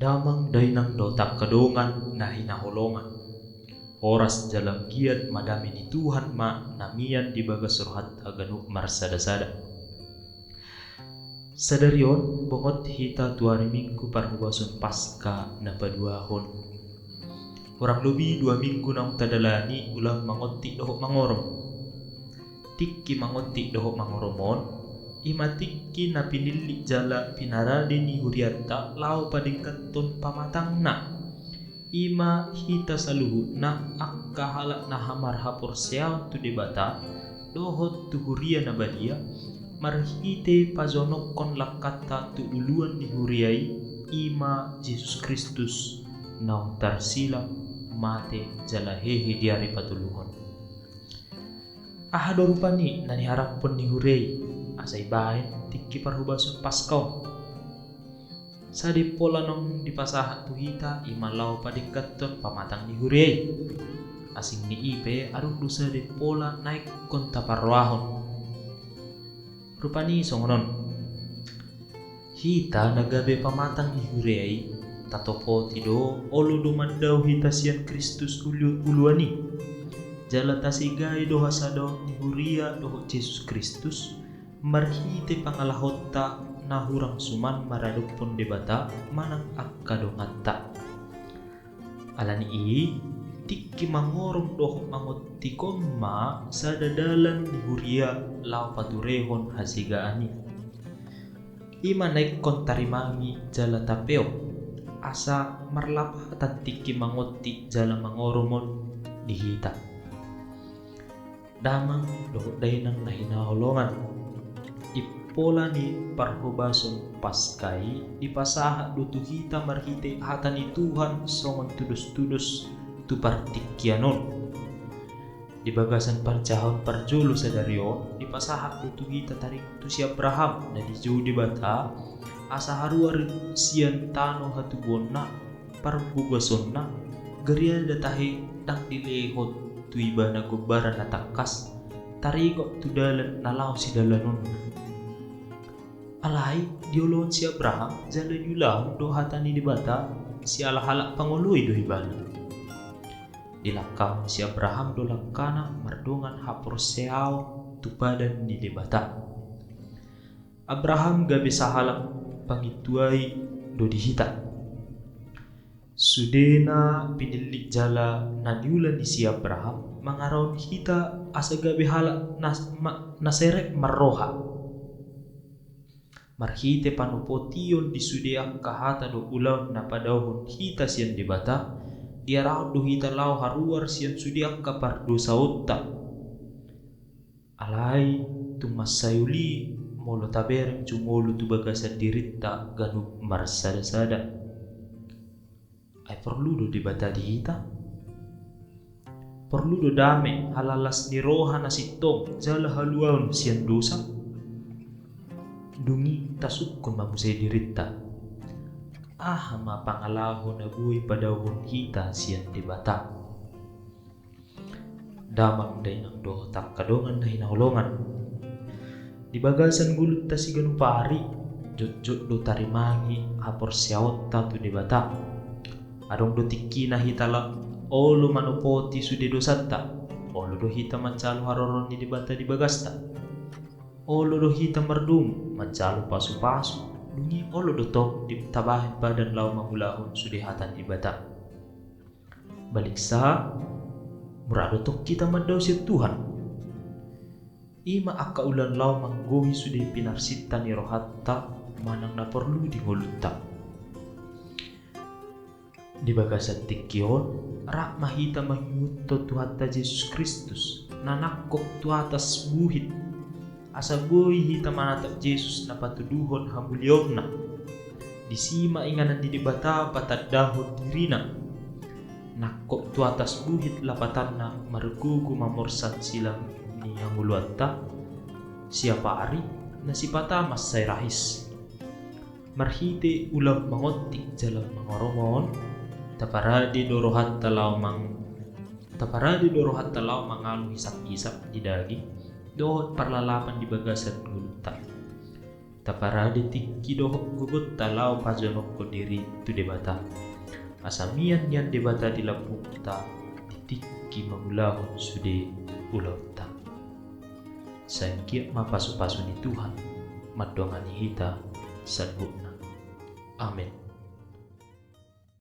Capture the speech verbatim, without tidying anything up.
Damang dainang dohot angka dongan na hinaholongan. Horas jala anggiat ma dame ni Tuhan ma na mian di bagas rohanta ganup marsada-sada. Sadari on bongot hita tu ari Minggu parhobason Paska na paduahon. Hurang lobi dua minggu naung tadalani ulaon mangontik dohot mangorom. Tingki mangontik dohot mangorom on, i ma tingki na pinillit jala pinarade ni hurianta laho padengganhon pamatangna. I ma hita saluhutna angka halak na marhaporseaon tu Debata dohot tu huria na badia, marhite pajonongkon langkanta tu uluan ni huria i, i ma Jesus Kristus naung tarsilang, mate jala hehe di ari patoluhon. Aha do rupani na niharaphon ni huria i asa ibaen tingki parhobason Paska on? Sada pola naung dipasahat tu hita i ma laho padengganhon pamatang ni huria i. Asing ni i pe adong do sada pola na ingkon taparrohahon. Rupani songon on. Hita na gabe pamatang ni huria i, tatopoti do olo do mandao hita sian Kristus ulu-, uluan i. Jala tasegai do hasadaon ni huria dohot Jesus Kristus, marhite pangalahonta na hurang suman maradophon Debata manang angka donganta. Ala ni i, tingki mangorom dohot mangontik on ma sada dalan ni huria laho paturehon hasegaan i. I ma na ingkon tarimangi jala tapeop, asa marlapatan tingki mangontik jala mangorom on di hita. Damang dohot dainang na hinaholongan. Di pola ni parhobason Paska i dipasahat do tu hita marhite hata ni Tuhan songon tudos-tudos tu partingkian on. Di bagasan panjahaon parjolo sadari on dipasahat do tu hita taringot tu si Abraham na dijou Debata asa haruar sian tano hatubuonna, parbogasonna, gariada tahe ndang dilehon tu ibana gombaran na tangkas, taringot tu dalan na laho sidalanonna. Alai dioloan si Abraham jala diulahon do hata ni Debata, siala halak pangoloi do ibana. Dilangkahon si Abraham do langkana mardongan haporseaon tu padan ni Debata. Abraham gabe sahalak pangintuai do di hita. Sudena pinillit jala na niula ni si Abraham mangarahon hita asa gabe halak na, ma, na serep marroha. Marhite panopotion di sude angka hata dohot ulaon na padaohon hita sian Debata, diarahon do hita laho haruar sian sude angka pardosaonta. Alai tung mansai uli molo tabereng jumolo tu bagasan dirinta ganup marsada-sada. Ai porlu do Debata di hita? Porlu do dame, halalas ni roha na sintong jala haluaon sian dosa? Dung i tasungkun ma muse dirinta. Aha ma pangalaho na boi padaohon hita sian Debata? Damang dainang dohot angka dongan na hinaholongan. Di bagasan ngolunta siganup ari, jotjot do tarimangi haporseaonta tu Debata. Adong do tingkina hita la olo manopoti sude dosanta, olo do hita manjalo haroro ni Debata di bagasta. Olo do hita mardomu manjalo pasupasu, dung i olo do tong di tabahen padan laho mangulahon sude hata ni Debata. Baliksa, mura do tong hita mandao sian Tuhan. I ma angka ulaon laho manggohi sude pinarsinta ni rohanta manang na porlu di ngolunta. Di bagasan tingki on, rap ma hita mangihuthon Tuhanta Jesus Kristus na nangkok tu atas buhit, asa boi hita manatap Jesus na patuduhon hamuliaonna. Disi ma inganan ni Debata patandahon dirina. Nangkok tu atas buhit lapatanna margogo mamorsan silang ni hangoluanta, siapari na sipata mansai rahis. Marhite ulaon mangontik jala mangorom on, taparade do rohanta laho mang-, taparade do rohanta laho mangalo hisap-hisap di daging dohot parlalapan di bagasan ngolunta. Taparade tingki dohot gogonta laho pajonokhon diri tu Debata. Asa mian nian Debata di lambungta di tingki mangulahon sude ulaonta. Sai anggiat ma pasupasu ni Tuhan mandongani hita saluhutna. Amen.